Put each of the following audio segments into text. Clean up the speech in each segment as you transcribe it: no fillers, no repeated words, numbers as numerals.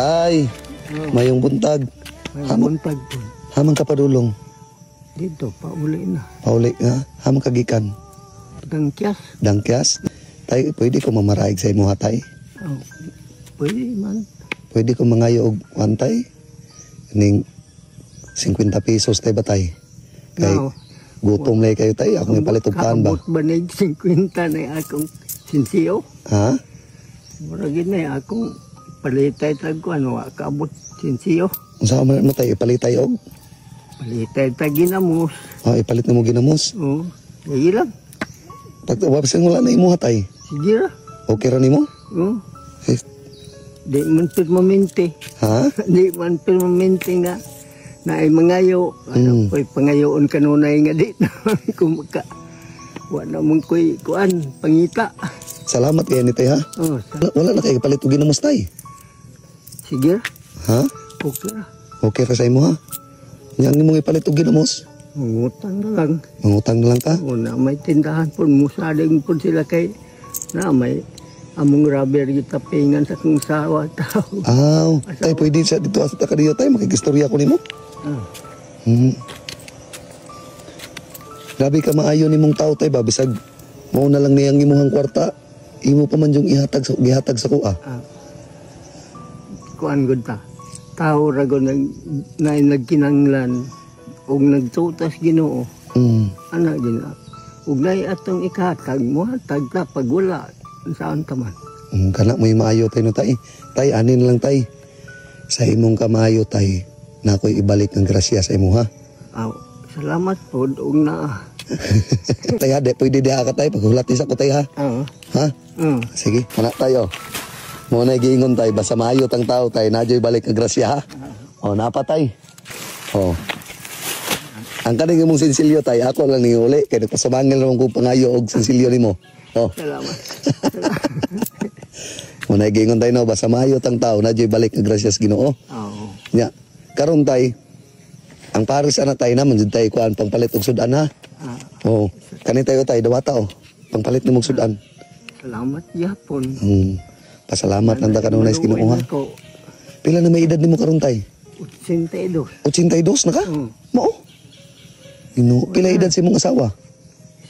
Tay, mayong buntag. Mayong buntag po. Hamang ka padulong? Dito, pauli na. Pauli na? Hamang kagikan? Dangkyas. Dangkyas? Tay, pwede ko mamaraig sa imo ha, tay? Oh, pwede man. Pwede ko mangayo og kuan, tay? Ning 50 pesos tay ba, tay? Kay no. Gutom na kayo, tay. Akong ipalit og kaan ba? Kaabot ba na 50 na akong sinsiyo? Ha? Mura gid na akong palitay tag kuan, wa kaabot sinsiyo. Unsa man mo, tay? Ipalitay og? Palitay tag ginamos. Oh, ipalit na mo ginamos? Oo. Sige lang. Pagtawag wala na imo ha, tay. Sige ra. Okay ra nimo? Oo. Eh. Di man permanente. Ha? Di man permanente nga na ay mangayo. Ano ko'y pangayoon kanunay nga di na kumaka. Wa na mong ko'y kuan, pangita. Salamat kayo ni tay ha. Oh, wala na kayo palit og ginamos, tay. Sige ra. Ha? Okay ra. Okay ra sa imo ha? Yang nimong ipalit og ginamos? Mangutang na lang. Mangutang na lang ka? O na may tindahan po. Musaling po sila kay na may among rubber gitapingan sa kong sawa tao. Aw, tay pwede sa dito asa ta kadiyo tay, makikistorya ko nimo. Ah. Grabe ka maayo nimong tao tay ba, bisag mao na lang niyang imuhang kwarta, imo pa man yung ihatag sa gihatag sa kuha. Ah. Kuan gud ta. Tao ra gud na nagkinanglan og nagtutas Ginoo. Ana gina. Ug nay atong ikahatag mohatag ta pag wala saan ta man. Kana mo'y maayo tay no tay. Tay anin lang tay. Sa imong kamaayo tay, na ako'y ibalik ang grasya sa imo ha. Aw, salamat pod og naa. Tay ha, de, pwede diha ka tay paghulat isa ko tay ha. Oo. Ha? Sige, kana tayo. Mo na giingon tay, basta maayo tang tao tay, nadyo'y balik ang grasya ha. O napa tay. O. Ang kaning imong sinsilyo tay, ako lang ning uli kay nagpasabangil naman kong pangayo og sinsilyo nimo. Oh. Salamat. Mo na giingon tay no, basta maayo tang tao, nadyo'y balik ang grasya sa Ginoo. Oo. Nya, karon tay, ang pares ana tay naman jud tay kuan pangpalit og sudan ha. Ah. Oh, kani tayo tay dawata oh. Pangpalit nimong sudan. Salamat gyapon. Pasalamat nanda kanunay sa Ginoo ha. Pila na may edad nimo karon tay? 82. 82 na ka? Mao. Ginoo, pila edad sa imong asawa?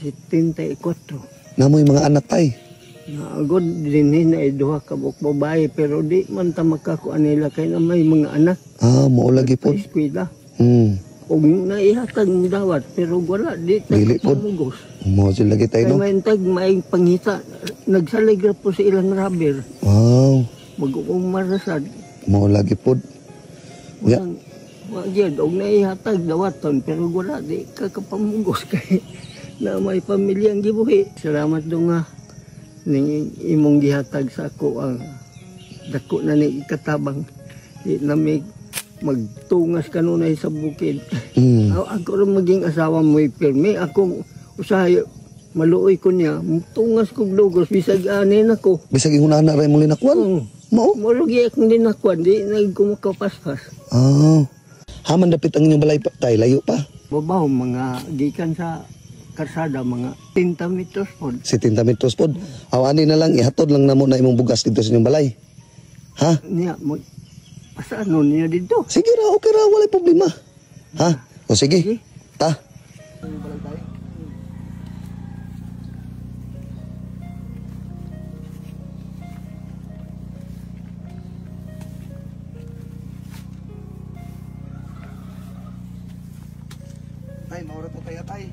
74. Namoy mga anak tay. Naagod dinhi na duha ka buok babae pero di man ta makakuan nila kay na may mga anak. Ah, mao lagi pod. Eskwela. Og naihatag mo dawat pero wala di ta Dili pod. pamugos. Mao jud lagi tay no. Kay may tag may pangita nagsalig ra po sa ilang rubber. Wow. Mag-uumar ra sad. Mao lagi pod. Ya. Wa gyud og naihatag dawaton pero wala di ka kapamugos kay na may pamilyang gibuhi. Salamat dong nga ning imong gihatag sa ako ang dako na ni ikatabang. Di na may magtungas kanunay sa bukid. Ako rin maging asawa mo pirmi. Ako usahay maluoy ko niya. Tungas kog lugos bisag anin ako. Bisag ingon ana ra imong linakwan? Mao? Mao lagi akong linakwan di nagkumakapaspas. Ah. Haman dapit ang inyong balay pa, tay, layo pa. Babaw mga gikan sa karsada mga 70 metros pod. 70 metros pod. Aw ani na lang ihatod lang namo na imong bugas dito sa inyong balay. Ha? Niya mo pasano niya dito? Sige ra, okay ra, walay problema. Ha? O sige. Sige. Ta. Tay, maura to tayo, tay.